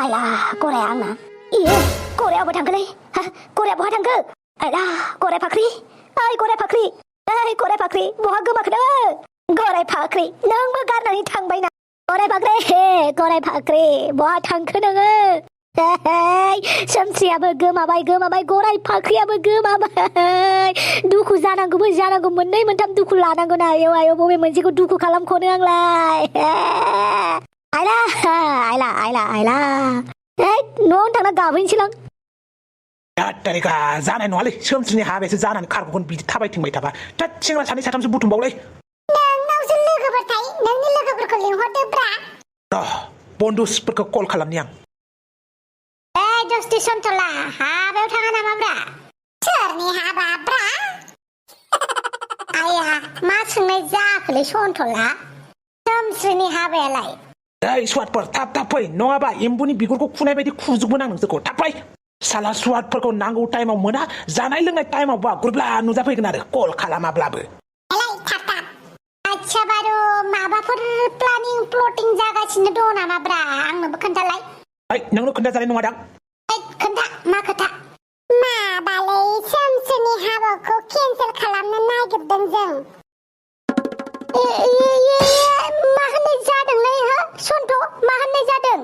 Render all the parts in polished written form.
आइला गराया आंना इयो गराया अबाव थांखोलै गराया बहा थांखो आइला गराय फाख्रि ओइ गराय फाख्रि ओइ गराय फाख्रि बहा गोमाखो गराय फाख्रि नोंबो गारनानै थांबाय ना गराय फाख्रि बहा थांखो नोङो सोमस्रियाबो गोमाबाय गराय फाख्रियाबो गोमाबाय दुखु जानांगौ मोननै मोनथाम दुखु लानांगौ ना आयौ बबे मोनसेखौ दुखु खालामख'नो आंलाय आइला न'आवनो थांना गाबहैनोसैलां तारिका जानाय नङालै सोमस्रिनि हाबायासो जानानै खारग'गोन बिदि थाबायथिंबाय थाबा दा सेंग्रा सानै साथामसो बुथुमबावलै नोंनावसो लोगोफोर थायो नोंनि लोगोफोरखौ लिंहरदोब्रा बन्दुसफोरखौ कल खालामनि आं दस्ति सन्थला हाबायाव थाङा नामाब्रा सोरनि हाबाब्रा आया मा सोंनाय जाखोलै सन्थला सोमस्रिनि हाबायालाय ओइ स्वादफोर थाब फै नङाबा एम्बुनि बिगुरखौ खुनाय बायदि खुजोबगोन आं नोंसोरखौ थाब फै साला स्वादफोरखौ नांगौ टाइमाव मोना जानाय लोंनाय टाइमाव बा गुरब्ला नुजाफैगोन आरो कल खालामाब्लाबो आच्छा बारु माबाफोर प्लटिं जागासिनो दं नामाब्रा आंनोबो खोन्थालाय ओइ नोंनो खोन्थाजानाय नङा दां खोन्था मा खोथा माबालै सोमस्रिनि हाबाखौ केन्सेल खालामनो नागिरदों जों मा होननाय जादोंलै सन्थ मा होननाय जादों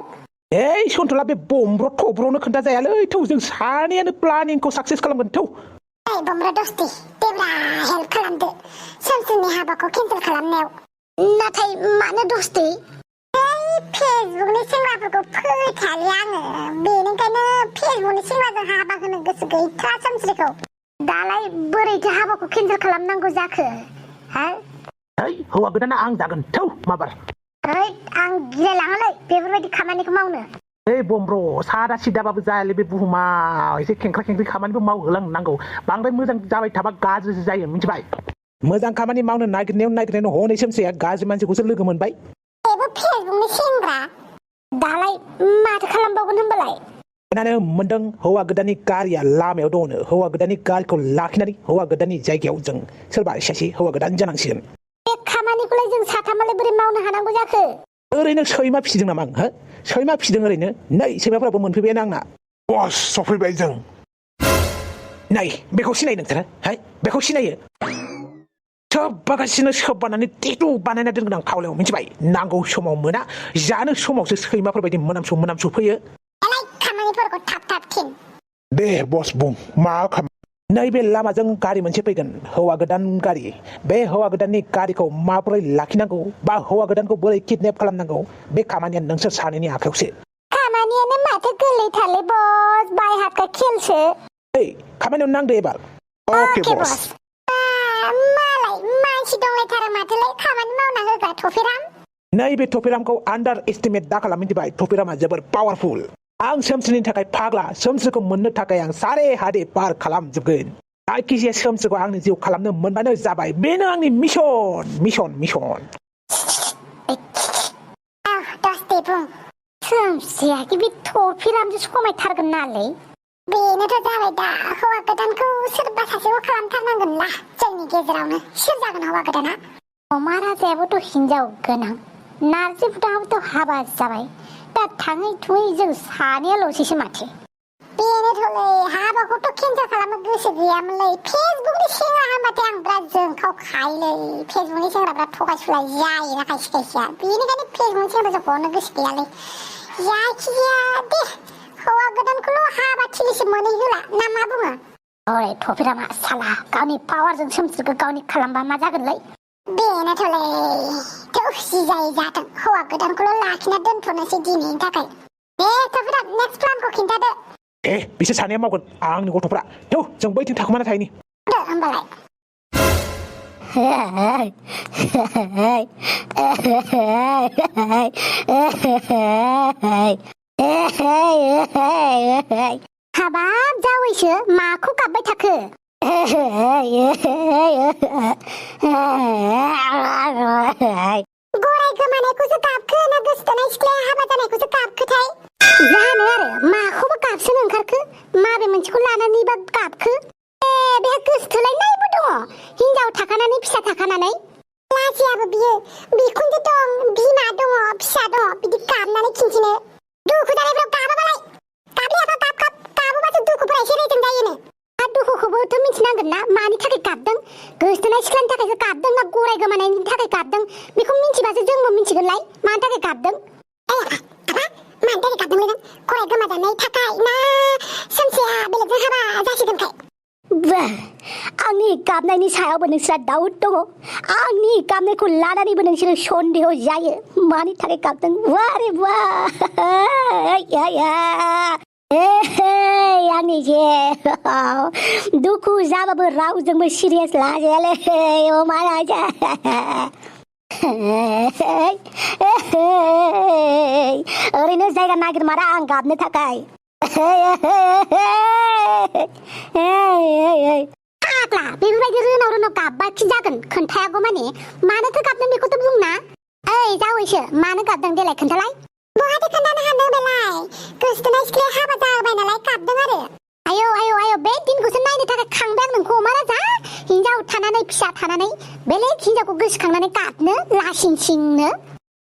ओइ सन्थला बे बम्ब्र थब्रनो खोन्थाजायालै थौ जों सानैयानो प्लानिंखौ साक्सेस खालामगोन थौ ओइ बम्ब्र दस्ति देब्रा हेल्प खालामदो सोमस्रिनि हाबाखौ केन्सेल खालामनायाव नाथाय मानो दस्ति फेसबुकनि सेंग्राफोरखौ फोथायालै आङो बेनिखायनो फेसबुकनि सेंग्राजों हाबा होनो गोसो गैथारा सोमस्रिखौ दालाय बोरैथो हाबाखौ केन्सेल खालामनांगौ जाखो ओइ हौवा गोदाना आं जागोन थौ माबार आं गिलायलाङोलै बेफोरबायदि खामानिखौ मावनो ओइ बम्ब्र सादा सिदाबाबो जायालै बे बुहुमाव एसे खेंख्रा खामानिबो मावहोलांनांगौ बांद्राय मोजां जाबाय थाबा गाज्रिसो जायो मिथिबाय मोजां खामानि मावनो नागिरनायाव हनै सोमस्रिया गाज्रि मानसिखौसो लोगो मोनबाय बेबो फेसबुकनि सेंग्रा दालाय माथो खालामबावगोन होनबालाय खोनानो मोनदों हौवा गोदाननि गारिया लामायाव दङनो हौवा गोदाननि गारिखौ लाखिनानै हौवा गोदाननि जायगायाव जों सोरबा सासे हौवा गोदान जानांसिगोन बे खामानिखौलाय जों साथामालाय बोरै मावनो हानांगौ जाखो ओरैनो सैमा फिसिदों नामा आं सैमा फिसिदों ओरैनो नै सैमाफोराबो मोनफैबायानो आंना बस सफैबाय जों नै बेखौ सिनायो नोंसोरो बेखौ सिनायो सोबबागासिनो सोबबानानै टेटु बानायना दोनगोन आं खावलायाव मिथिबाय नांगौ समाव मोना जानो समावसो सैमाफोर बायदि मोनामसु फैयो खामानिफोरखौ थाब थिन दे बस बुं मा खामानि नैबे लामाजों गारि मोनसे फैगोन हौवा गोदान गारि बे हौवा गोदाननि गारिखौ माबोरै लाखिनांगौ बा हौवा गोदानखौ बोरै किडनेप खालामनांगौ बे खामानिया नोंसोर सानैनि आखायावसो खामानियानो माथो गोरलैथारलै बस बाय हातखा खेलसो खामानियाव नांदो एबार अके बस मालाय मानसि दंलायथारो माथोलाय खामानि मावना होग्रा थफिराम नैबे थफिरामखौ आन्डार एस्टिमेट दा खालाम मिथिबाय थफिरामा जोबोर पावारफुल आं सोमस्रिनि थाखाय फाग्ला सोमस्रिखौ मोननो थाखाय आं सारे हादे पार खालामजोबगोन जायखिजाया सोमस्रिखौ आंनि जिउ खालामनो मोनबानो जाबाय बेनो आंनि मिशन दस्ते बुं सोमस्रिया बे थफिरामजों समायथारगोन नालाय बेनोथ' जाबाय दा हौवा गोदानखौ सोरबा सासेखौ खालामथारनांगोन ला जोंनि गेजेरावनो सोर जागोन हौवा गोदाना अमा राजायाबोथ' हिनजाव गोनां नारजि बुदाबोथ' हाबा जाबाय दा थाङै थुङै जों सानैयाल'सैसो माथो बेनोथ'लै हाबाखौथ' केन्सेल खालामनो गोसो गैयामोनलै फेसबुकनि सेंग्रा होनबाथाय आं बिराद जोंखावखायोलै फेसबुकनि सेंग्राफ्रा थगायसुला जायोना खायसेया बेनिखायनो फेसबुकनि सेंग्राजों हरनो गोसो गैयालै जायखिजाया दे हौवा गोदानखौल' हाबा थिलिसो मोनहैहोला ना मा बुङो अरे थफिरामा साला गावनि पावारजों सोमस्रिखौ गावनि खालामबा मा जागोनलै बेनोथ'लै जि जायो जाथों हौवा गोदानखौल' लाखिना दोनथ'नोसै दिनैनि थाखाय दे थफिरा नेक्स्ट प्लानखौ खिन्थादो बिसोर सानैया मावगोन आंनि गथ'फ्रा थौ जों बैथिं थाखुमाना थाहैनि होमबालाय हाबाब जावैसो माखौ गाबबाय थाखो गराय गोमानायखौसो गाबखो ना गोसोथोनाय सिख्लाया हाबा जानायखौसो गाबखोथाय जानो आरो माखौबो गाबसोनो ओंखारखो माबे मोनसेखौ लानानैबा गाबखो बेहा गोसोथोलायनायबो दङ हिनजाव थाखानानै फिसा थाखानानै लाजियाबो बियो बिखुनजो दं बिमा दङ फिसा दङ बिदि गाबनानै खिन्थिनो दुखु जानायफ्राव गाबा मानि थाखाय गाबदों आबा मानि थाखाय गाबदोंलै नों खराय गोमाजानाय थाखाय ना सोमस्रिया बेलेगजों हाबा जासिगोनखाय बा आंनि गाबनायनि सायावबो नोंस्रा डाउट दङ आंनि गाबनायखौ लानानैबो नोंसोरो सन्देह जायो मानि थाखाय गाबदों वारे वा आंनि जे दुखु जाबाबो रावजोंबो सिरियास लाजायालै ओ महाराजा ओरैनो जायगा नागिरमारा आं गाबनो थाखाय फाग्ला बेफोरबायदि रोनाव गाबबा खि जागोन खोन्थायागौ माने मानोथो गाबदों बेखौथ' बुंना ओइ जावैसो मानो गाबदों देलाय खोन्थालाय बहाथो खोन्थानो हानो बेलाय गोसथोनाय सिख्लाया हाबा जाबाय नालाय गाबदों आरो आयौ बे दिनखौसो नायनो थाखाय खांबाय आं नोंखौ महाराजा हिनजाव थानानै फिसा थानानै बेलेग हिनजावखौ गोसोखांनानै गाबनो लासिंसिंनो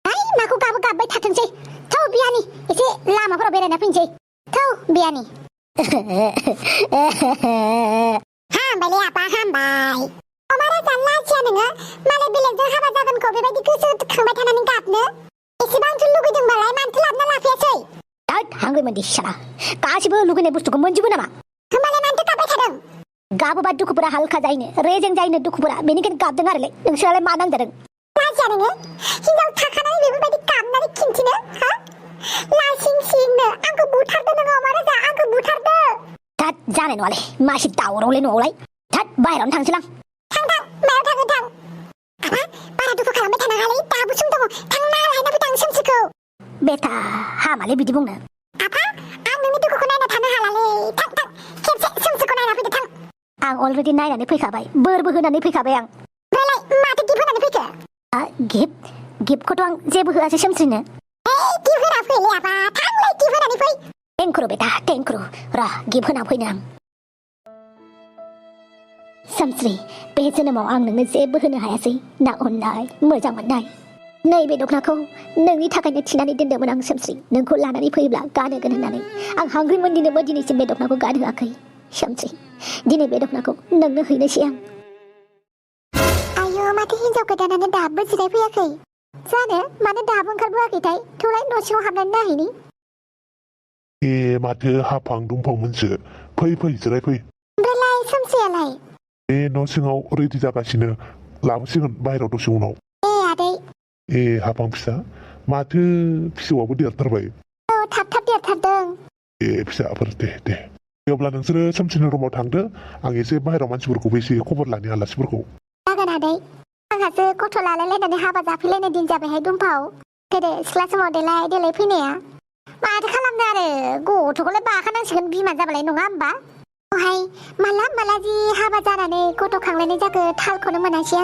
हाय माखौ गाबबाय थाथोंसै थौ बियानि एसे लामाफोराव बेरायना फैनोसै थौ बियानि हामबायलै आफा हामबाय महाराजा लाजिया नोङो मालाय बेलेगजों हाबा जागोनखौ बेबायदि गोसो खांबाय थानानै गाबनो एसेबांसो लुगैदोंबालाय मानोथो लाबना लाफैयासै हांगैमोन दिसाना गासिबो लुगैनाय बुस्थुखौ मोनजोबो नामा होमबालाय मानोथो गाबबाय थादों गाबोबा दुखुफोरा हालखा जायनो रेजें जायनो दुखुफोरा बेनिखायनो गाबदों आरोलै नोंसोरालाय मा नांजादों लाजिया नोङो हिनजाव थाखानानै बेफोरबायदि गाबनानै खिन्थिनो हा लासिंसिंनो आंखौ बुथारदो नोङो महाराजा आंखौ बुथारदो थाद जानाय नङालै मासि दावरावलै न'आवलाय थाद बाहेरावनो थांसैलां थां मायाव थाङो थां आफा बारा दुखु खालामबाय थानाङालै दाबो सम दङ थांना लायना फैदो आं सोमस्रिखौ बेटा हामालै बिदि बुंनो आफा आं नोंनि दुखुखौ नायना थानो हालालै थां खेबसे सोमस्रिखौ नायना फैदो थां आं अलरेडि नायनानै फैखाबाय बोरबो होनानै फैखाबाय आं बेलाय माथो गिफ्ट होनानै फैखो गिफ्टखौथ' आं जेबो होआसै सोमस्रिनो गिफ्ट होना फैलै आफा थांलै गिफ्ट होनानै फै थेंक्रु बेटा थेंक्रु र' गिफ्ट होना फैनो आं सोमस्रि बे जोनोमाव आं नोंनो जेबो होनो हायासै ना अननाय मोजां मोननाय नैबे दखनाखौ नोंनि थाखायनो थिनानै दोनदोंमोन आं सोमस्रि नोंखौ लानानै फैयोब्ला गानहोगोन होननानै आं हांग्रिमोन दिनैबो दिनैसिम बे दखनाखौ गानहोआखै सोमस्रि दिनै बे दखनाखौ नोंनो हैनोसै आं आयौ माथो हिनजाव गोदानानो दाबो जिराय फैयाखै जानो मानो दाबो ओंखारबोआखैथाय थौलाय न' सिङाव हाबनानै नायहैनि माथो हाफां दंफांमोनसो फै जिराय फै ओमफ्रायलाय सोमस्रियालाय बे न' सिङाव रेडि जागासिनो लाबोसिगोन बाहेराव दसे उनाव आदै हाफां फिसा माथो फिसौआबो देरथारबाय थाब देरथारदों फिसाफोर दे अब्ला नोंसोरो सोमस्रिनि रुमाव थांदो आं एसे बाहेराव मानसिफोरखौबो एसे खबर लानि आलासिफोरखौ जागोन आदै आंहासो गथ' लालायलायनानै हाबा जाफैलायनाय दिन जाबायहाय दुमफाव गोदो सिख्ला समाव देलाय फैनाया माथो खालामनो आरो गथ'खौलाय बाखानांसिगोन बिमा जाबालाय नङा होमबा ओमफ्राय माला जि हाबा जानानै गथ' खांलायनाय जाखो थालखौनो मोनासै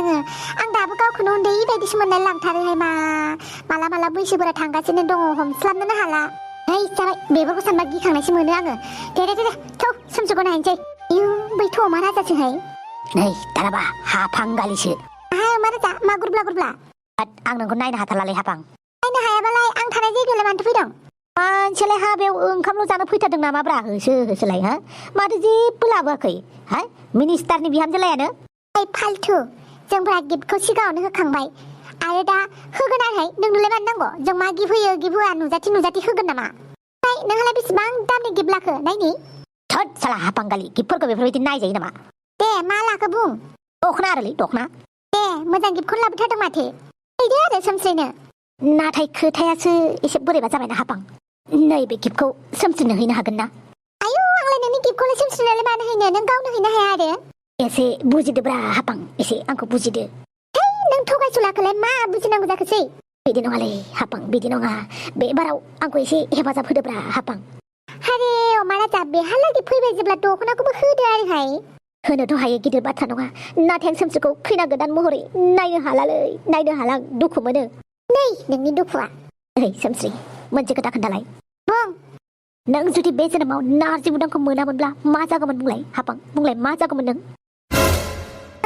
आं दाबो गावखौनो उन्दै बायदिसो मोनलाय लांथारोहाय माला बैसोफोरा थांगासिनो दङ हमस्लाबनोनो हाला जाबाय बेफोरखौ सानबा गिखांनायसो मोनो आङो दे थौ सोमस्रिखौ नायनोसै बैथ' मा राजासोहाय नै दानाबा हाफां गालिसो मा राजा मा गुरब्ला आं नोंखौ नायनो हाथारलालै हाफां नायनो हायाबालाय आं थानाय जायगायावलाय मानोथो फैदों मानसियालाय हाबायाव ओंखामल' जानो फैथारदों नामाब्रा होसोलाय हा माथो जेबो लाबोआखै हा मिनिस्टारनि बिहामजोलायानो फाल्थु जोंफ्रा गिफ्टखौ सिगाङावनो होखांबाय आरो दा होगोन आरोहाय नोंनोलाय मानो नांगौ जों मा गिफ्ट होयो गिफ्ट होआ नुजाथि होगोन नामा नोंहालाय बेसेबां दामनि गिफ्ट लाखो नायनि थोद साला हाफांगालि गिफ्टफोरखौ बेफोरबायदि नायजायो नामा दे मा लाखो बुं दखना आरोलै दखना दे मोजां गिफ्टखौ लाबोथारदों माथो हैदो आरो सोमस्रिनो नाथाय खोथायासो एसे बोरैबा जाबायना हाफां नैबे गिफ्टखौ सोमस्रिनो हैनो हागोन ना आयौ आंलाय नोंनि गिफ्टखौलाय सोमस्रिनोलाय मानो हैनो नों गावनो हैनो हाया आरो एसे बुजिदोब्रा हाफां एसे आंखौ बुजिदो नों थगायसुलाखौलाय मा बुजिनांगौ जाखोसै बिदि नङालै हाफां बिदि नङा बे बाराव आंखौ एसे हेफाजाब होदोब्रा हाफां आरे अमा राजा बेहालागै फैबाय जेब्ला दखनाखौबो होदो आरोहाय होनोथ' हायो गिदिर बाथ्रा नङा नाथाय आं सोमस्रिखौ खैना गोदान महरै नायनो हाला दुखु मोनो नै नोंनि दुखुआ सोमस्रि मोनसे खोथा खोन्थालाय बुं नों जुदि बे जोनोमाव नारजि बुदांखौ मोनामोनब्ला मा जागौमोन बुंलाय हाफां बुंलाय मा जागौमोन नों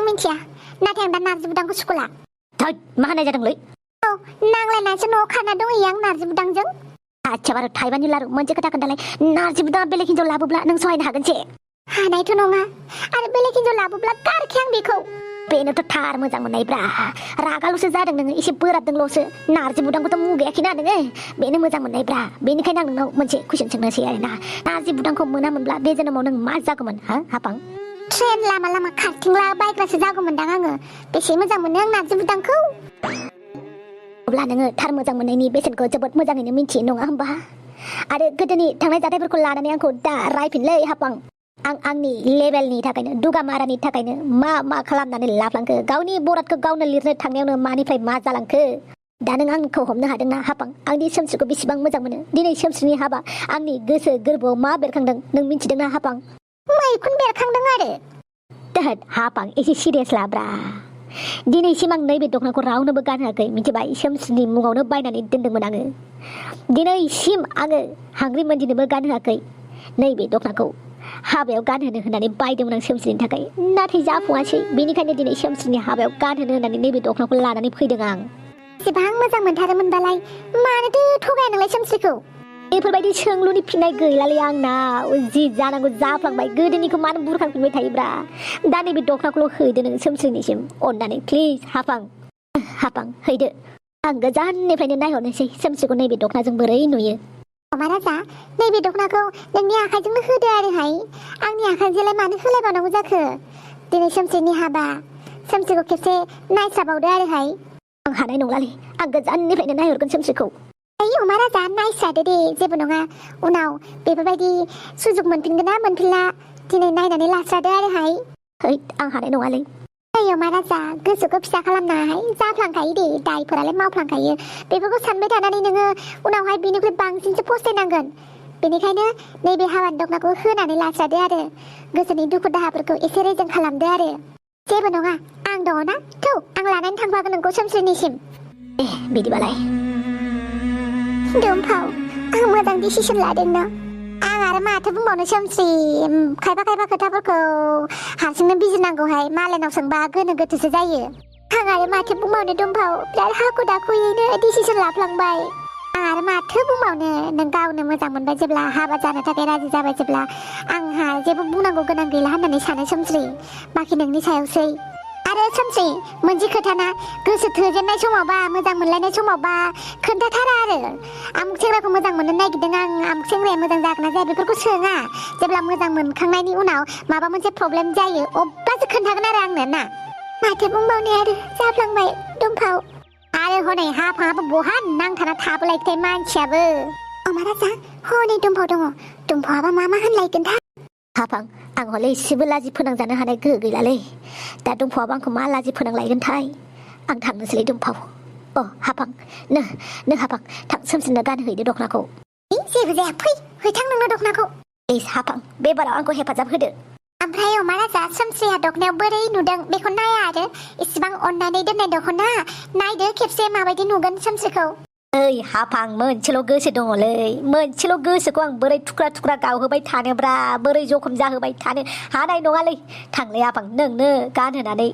मिथिया नाथाय आं दा नारजि बुदांखौ सुखुला थोद मा होनाय जादोंलै नांलायनासो न'आव खारना दंहैयो आं नारजि बुदांजों आच्छा बारु थाइबानि लारु मोनसे खोथा खोन्थालाय नारजि बुदाङा बेलेग हिनजाव लाबोब्ला नों सहायनो हागोन से हानायथ' नङा आरो बेलेग हिनजाव लाबोब्ला गारखे आं बेखौ बेनोथ' थार मोजां मोननायब्रा रागाल'सो जादों नोङो एसे बोराबदोंल'सो नारजि बुदांखौथ' मुगायाखैना नोङो बेनो मोजां मोननायब्रा बेनिखायनो आं नोंनाव मोनसे कुइसन सोंनोसै आरोना नारजि बुदांखौ मोनामोनब्ला बे जोनोमाव नों मा जागौमोन हा हाफां ट्रेन लामा लामा खारथिंला बायग्रासो जागौमोनदां आङो बेसे मोजां मोनो आं नारजि बुदांखौ अब्ला नोङो थार मोजां मोननायनि बेसेनखौ जोबोद मोजाङैनो मिथियो नङा होमबा आरो गोदोनि थांनाय जाथायफोरखौ लानानै आंखौ दा रायफिनलै हाफां आं आंनि लेभेलनि थाखायनो दुगामारानि थाखायनो मा खालामनानै लाफ्लांखो गावनि बरादखौ गावनो लिरनो थांनायावनो मानिफ्राय मा जालांखो दा नों आंखौ हमनो हादोंना हाफां आंनि सोमस्रिखौ बेसेबां मोजां मोनो दिनै सोमस्रिनि हाबा आंनि गोसो गोरबोआव मा बेरखांदों नों मिथिदोंना हाफां मैखुन बेरखांदों आरो दोद हाफां एसे सिरियास लाब्रा दिनैसिम आं नैबे दखनाखौ रावनोबो गानहोआखै मिथिबाय सोमस्रिनि मुङावनो बायनानै दोनदोंमोन आङो दिनैसिम आङो हांग्रि मोनदिनोबो गानहोआखै नैबे दखनाखौ हाबायाव गानहोनो होननानै बायदोंमोन आं सोमस्रिनि थाखाय नाथाय जाफुङासै बेनिखायनो दिनै सोमस्रिनि हाबायाव गानहोनो होननानै नैबे दखनाखौ लानानै फैदों आं एसेबां मोजां मोनथारोमोनबालाय मानोथो थगाया नोंलाय सोमस्रिखौ बेफोरबायदि सोंलुनि फिननाय गैलालै आंनाव जि जानांगौ जाफ्लांबाय गोदोनिखौ मानो बुरखांफिनबाय थायोब्रा दा नैबे दखनाखौल' हैदो नों सोमस्रिनिसिम अननानै प्लिज हाफां हैदो आं गोजाननिफ्रायनो नायहरनोसै सोमस्रिखौ नैबे दखनाजों बोरै नुयो महाराजा नैबे दखनाखौ नोंनि आखाइजोंनो होदो आरोहाय आंनि आखाइजोंलाय मानो होलायबावनांगौ जाखो दिनै सोमस्रिनि हाबा सोमस्रिखौ खेबसे नायस्राबावदो आरोहाय आं हानाय नंलालै आं गोजाननिफ्रायनो नायहरगोन सोमस्रिखौ महाराजा नायस्रादो दे जेबो नङा उनाव बेफोरबायदि सुजुग मोनफिनगोन ना मोनफिनला दिनै नायनानै लास्रादो आरोहाय आं हानाय नङालै महाराजा गोसोखौ फिसा खालामनाहाय जाफ्लांखायो दे दायफोरालाय मावफ्लांखायो बेफोरखौ सानबाय थानानै नोङो उनावहाय बेनिख्रुइ बांसिनसो फस्थायनांगोन बेनिखायनो नैबे हाबानि दखनाखौ होनानै लास्रादो आरो गोसोनि दुखु दाहाफोरखौ एसे रेजें खालामदो आरो जेबो नङा आं दङ ना थौ आं लानानै थांफागोन नोंखौ सोमस्रिनिसिम बिदिबालाय दुमफाव आं मोजां डिसिसन लादों ना आं आरो माथो बुंबावनो सोमस्रि खायफा खोथाफोरखौ हारसिंनो बिजिरनांगौहाय मालायनाव सोंबा गोनो गोथोसो जायो आं आरो माथो बुंबावनो दुमफाव बिराद हाखु दाखुयैनो डिसिसन लाफ्लांबाय आं आरो माथो बुंबावनो नों गावनो मोजां मोनबाय जेब्ला हाबा जानो थाखाय राजि जाबाय जेब्ला आंहा जेबो बुंनांगौ गोनां गैला होननानै सानो सोमस्रि बाखि नोंनि सायावसै आरो सोमस्रि मोनसे खोथाना गोसो थोजेननाय समावबा मोजां मोनलायनाय समावबा खोन्थाथारा आरो आमुक सेंग्राखौ मोजां मोननो नागिरदों आं आमुक सेंग्राया मोजां जागोन ना जाया बेफोरखौ सोङा जेब्ला मोजां मोनखांनायनि उनाव माबा मोनसे प्रब्लेम जायो अब्लासो खोन्थागोन आरो आंनो ना माथो बुंबावनो आरो जाफ्लांबाय दुमफाव आरो हनै हाफाङाबो बहा नांथाना थाबोलायथाय मानसियाबो महाराजा हनै दुमफाव दङ दुमफावाबा मा होनलायगोन हाफां आं हले एसेबो लाजि फोनांजानो हानाय गोहो गैलालै दा दुमफावाबा आंखौ मा लाजि फोनांलायगोनथाय आं थांनोसैलै दुमफाव हाफां नों हाफां थां सोमस्रिनो गानहैदो दखनाखौ जेबो जाया फै हैथां नोंनो दखनाखौ प्लिज हाफां बे बाराव आंखौ हेफाजाब होदो ओमफ्राय महाराजा सोमस्रिया दखनायाव बोरै नुदों बेखौ नाया आरो इसेबां अननानै दोननाय दखना नायदो खेबसे माबायदि नुगोन सोमस्रिखौ ओइ हाफां मोनसेल' गोसो दङलै मोनसेल' गोसोखौ आं बोरै थुख्रा थुख्रा गावहोबाय थानोब्रा बोरै जखम जाहोबाय थानो हानाय नङालै थांलै हाफां नोंनो गानहोनानै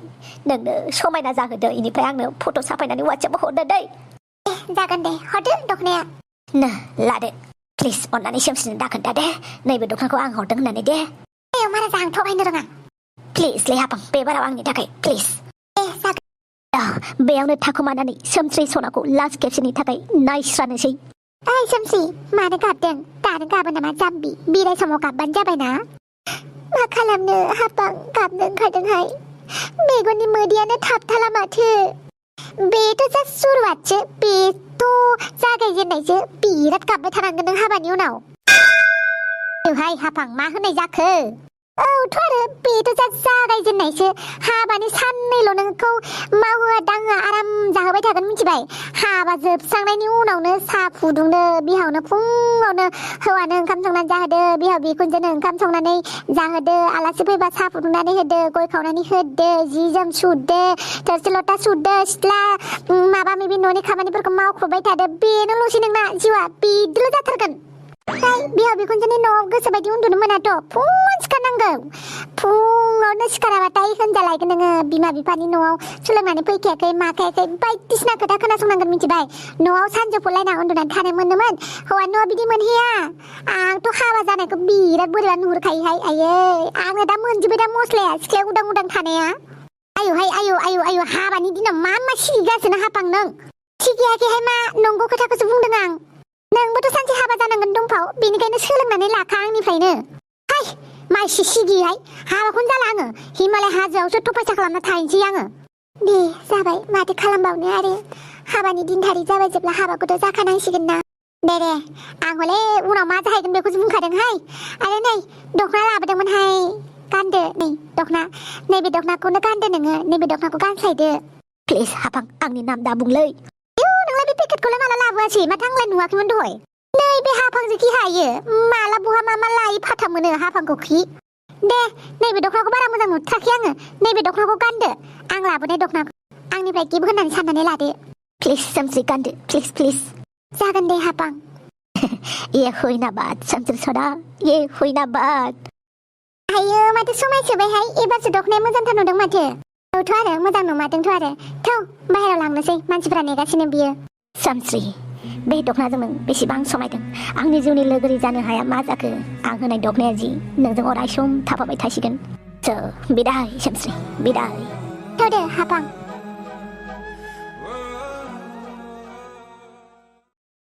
नोंनो समायना जाहोदो इनिफ्राय आंनो फट' साफायनानै वाट्सएपआव हरदो दै जागोन दे हरदो दखनाया लादो प्लिज अननानै सोमस्रिनो दाखोन्था दे नैबे दखनाखौ आं हरदों होननानै दे महाराजा आं थगायनो रोङा प्लिज लै हाफां बे बाराव आंनि थाखाय प्लिज बेयावनो थाखुमानानै सोमस्रि सनाखौ लास्ट खेबसेनि थाखाय नायस्रानोसै ओइ सोमस्रि मानो गाबदों दानो गाबो नामा जाम्बि बिराय समाव गाबबानो जाबायना मा खालामनो हाफां गाबनो ओंखारदोंहाय मेगननि मोदैयानो थाबथाला माथो बेथ' जास्ट सुरुवातसो बेथ' जागायजेननायसो बिराद गाबबाय थानांगोन नों हाबानि उनाव हाय हाफां मा होननाय जाखो औथ' आरो बेथ' जागायजेननायसो हाबानि साननैल' नोंखौ मावहोआ दाङा आराम जाहोबाय थागोन मिथिबाय हाबा जोबस्रांनायनि उनावनो साहा फुदुंनो बिहावनो फुङावनो हौवानो ओंखाम संनानै जाहोदो बिहाव बिखुनजोनो ओंखाम संनानै जाहोदो आलासि फैबा साहा फुदुंनानै होदो गय खावनानै होदो जि जोम सुदो थोरसि लथा सुदो सिथ्ला माबा माबि न'नि खामानिफोरखौ मावख्रुबबाय थादो बेनोल'सै नोंना जिउआ बिदिल' जाथारगोन बिहाव बिखुनजोनि न'आव गोसो बायदि उन्दुनो मोनाथ' फुङावनो सिखारनांगौ फुङावनो सिखाराबाथाय होनजालायगोन नोङो बिमा बिफानि न'आव सोलोंनानै फैखायाखै माखायाखै बायदिसिना खोथा खोनासंनांगोन मिथिबाय न'आव सानजौफुलायना उन्दुनानै थानो मोनोमोन हौवा न'आ बिदि मोनहैया आंथ' हाबा जानायखौ बिराद बोरैबा नुहुरखायोहाय आयै आङो दा मोनजोब्बाय दा मस्लाया सिख्लाया उदां उदां थानाया आयु हाबानि दिनाव मा सिगिगासिनो हापां नों सिगियाखैहाय मा नंगौ खोथाखौसो बुंदों आं नोंबोथ' सानसे हाबा जानांगोन दंफाव बेनिखायनो सोलोंनानै लाखा आंनिफ्रायनो हाय माइसि सिगिहाय हाबाखौनो जाला आङो हिमालय हाजोआवसो थफायसा खालामना थाहैनोसै आङो दे जाबाय माथो खालामबावनो आरो हाबानि दिन थारिख जाबाय जेब्ला हाबाखौथ' जाखानांसिगोन ना दे आं हले उनाव मा जाहैगोन बेखौसो बुंखादोंहाय आरो नै दख'ना लाबोदोंमोनहाय गानदो नै दख'ना नैबे दख'नाखौनो गानदो नोङो नैबे दख'नाखौ गानस्लायदो प्लिज हापां आंनि नाम दा बुंलै नोंलाय बे पेकेटखौलाय माला लाबोआसै माथो आंलाय नुवाखैमोन दहाय नैबे हापांजों खि हायो माला बहा मा लायो फाथा मोनो हापांखौ खि दे नैबे दख'नाखौ बारा मोजां नुथाराखै आङो नैबे दख'नाखौ गानदो आं लाबोनाय दख'नाखौ आंनिफ्राय गिफ्ट होननानै साननानै लादो प्लिज सोमस्रि गानदो प्लिज जागोन दे हापां ये हुइना बात सोमस्रि सदा ये हुइना बात आयो माथो समायसोबायहाय एबारसो दख'नाया मोजांथार नुदों माथो औथ' आरो मोजां नुमारदोंथ' आरो थौ बाहेरायाव लांनोसै मानसिफ्रा नेगासिनो बियो सोमस्रि बे दख'नाजों नों बेसेबां समायदों आंनि जिउनि लोगोरि जानो हाया मा जाखो आं होनाय दख'नाया जि नोंजों अराय सम थाफाबाय थासिगोन स' बिदाय सोमस्रि बिदाय थौ दे हापां